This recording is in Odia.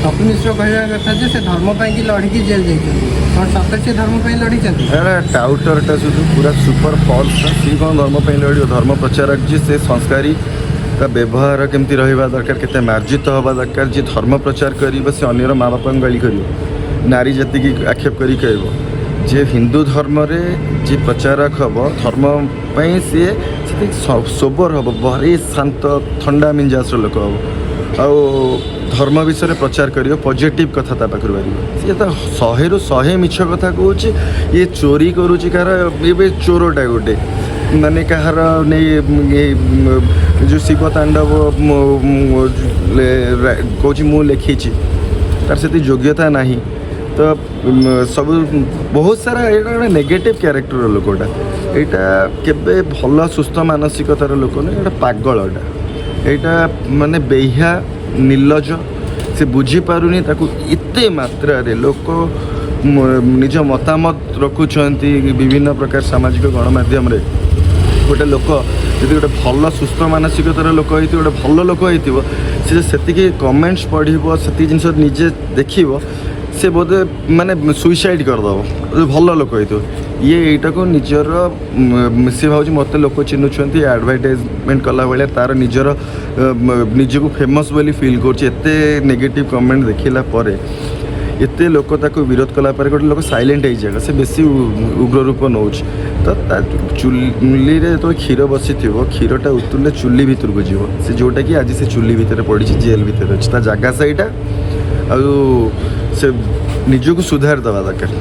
ତପି ମିଶ୍ର କହିବା କଥା ଯେ ସେ ଧର୍ମ ପାଇଁକି ଲଢ଼ିକି ଜେଲ୍ ଯାଇଛନ୍ତି। କ'ଣ ସତରେ ସେ ଧର୍ମ ପାଇଁ ଲଢ଼ିଛନ୍ତି? ଏଇଟା ଟାଉଟରଟା শুধু, ପୁରା ସୁପର ଫଲ୍ସ। ସିଏ କ'ଣ ଧର୍ମ ପାଇଁ ଲଢ଼ିବ? ଧର୍ମ ପ୍ରଚାରକ ଯିଏ, ସେ ସଂସ୍କାରୀ, ତା ବ୍ୟବହାର କେମିତି ରହିବା ଦରକାର, କେତେ ମାର୍ଜିତ ହେବା ଦରକାର। ଯିଏ ଧର୍ମ ପ୍ରଚାର କରିବ, ସେ ଅନ୍ୟର ମା ବାପାଙ୍କୁ ଗାଳି କରିବ, ନାରୀ ଜାତିକି ଆକ୍ଷେପ କରି କହିବ। ଯିଏ ହିନ୍ଦୁ ଧର୍ମରେ ଯିଏ ପ୍ରଚାରକ ହେବ ଧର୍ମ ପାଇଁ, ସିଏ ସେତିକି ସୋବର ହେବ, ଭାରି ଶାନ୍ତ ଥଣ୍ଡା ମିଞ୍ଜାସର ଲୋକ ହେବ ଆଉ ଧର୍ମ ବିଷୟରେ ପ୍ରଚାର କରିବ, ପଜିଟିଭ୍ କଥା ତା ପାଖରୁ ବାହାରିବ। ସିଏ ତ 100ରୁ 100 ମିଛ କଥା କହୁଛି। ଇଏ ଚୋରି କରୁଛି କାହାର, ଏବେ ଚୋରଟା ଗୋଟେ, ମାନେ କାହାର ନେଇ ଯେଉଁ ଶିବ ତାଣ୍ଡବ କହୁଛି ମୁଁ ଲେଖିଛି, ତାର ସେତିକି ଯୋଗ୍ୟତା ନାହିଁ। ତ ସବୁ ବହୁତ ସାରା ଏଇଟା ଗୋଟେ ନେଗେଟିଭ୍ କ୍ୟାରେକ୍ଟରର ଲୋକଟା। ଏଇଟା କେବେ ଭଲ ସୁସ୍ଥ ମାନସିକତାର ଲୋକ ନୁହେଁ, ଏଇଟା ପାଗଳଟା। ଏଇଟା ମାନେ ବେହ୍ୟା, ନିର୍ଲଜ। ସେ ବୁଝିପାରୁନି, ତାକୁ ଏତେ ମାତ୍ରାରେ ଲୋକ ନିଜ ମତାମତ ରଖୁଛନ୍ତି ବିଭିନ୍ନ ପ୍ରକାର ସାମାଜିକ ଗଣମାଧ୍ୟମରେ। ଗୋଟେ ଲୋକ ଯଦି ଗୋଟେ ଭଲ ସୁସ୍ଥ ମାନସିକତାର ଲୋକ ହେଇଥିବ, ଗୋଟେ ଭଲ ଲୋକ ହେଇଥିବ, ସେ ସେତିକି କମେଣ୍ଟସ୍ ପଢ଼ିବ, ସେତିକି ଜିନିଷ ନିଜେ ଦେଖିବ, ସେ ବୋଧେ ମାନେ ସୁଇସାଇଡ଼୍ କରିଦେବ ଯଦି ଭଲ ଲୋକ ହେଇଥିବ। ଇଏ ଏଇଟାକୁ ନିଜର ସେ ଭାବୁଛି ମୋତେ ଲୋକ ଚିହ୍ନୁଛନ୍ତି, ଆଡ଼ଭର୍ଟାଇଜମେଣ୍ଟ କଲା ଭଳିଆ ତାର ନିଜର ନିଜକୁ ଫେମସ୍ ବୋଲି ଫିଲ୍ କରୁଛି। ଏତେ ନେଗେଟିଭ୍ କମେଣ୍ଟ ଦେଖିଲା ପରେ, ଏତେ ଲୋକ ତାକୁ ବିରୋଧ କଲା ପରେ ଗୋଟେ ଲୋକ ସାଇଲେଣ୍ଟ ହେଇଯାଏ, ସେ ବେଶୀ ଉଗ୍ର ରୂପ ନେଉଛି। ତ ତା ଚୁଲିରେ ଯେତେବେଳେ କ୍ଷୀର ବସିଥିବ, କ୍ଷୀରଟା ଉତୁରିଲେ ଚୁଲି ଭିତରକୁ ଯିବ ସେ, ଯେଉଁଟାକି ଆଜି ସେ ଚୁଲି ଭିତରେ ପଡ଼ିଛି, ଜେଲ୍ ଭିତରେ ଅଛି। ତା ଜାଗା ସେଇଟା ଆଉ ସେ ନିଜକୁ ସୁଧାର ଦେବା ଦରକାର।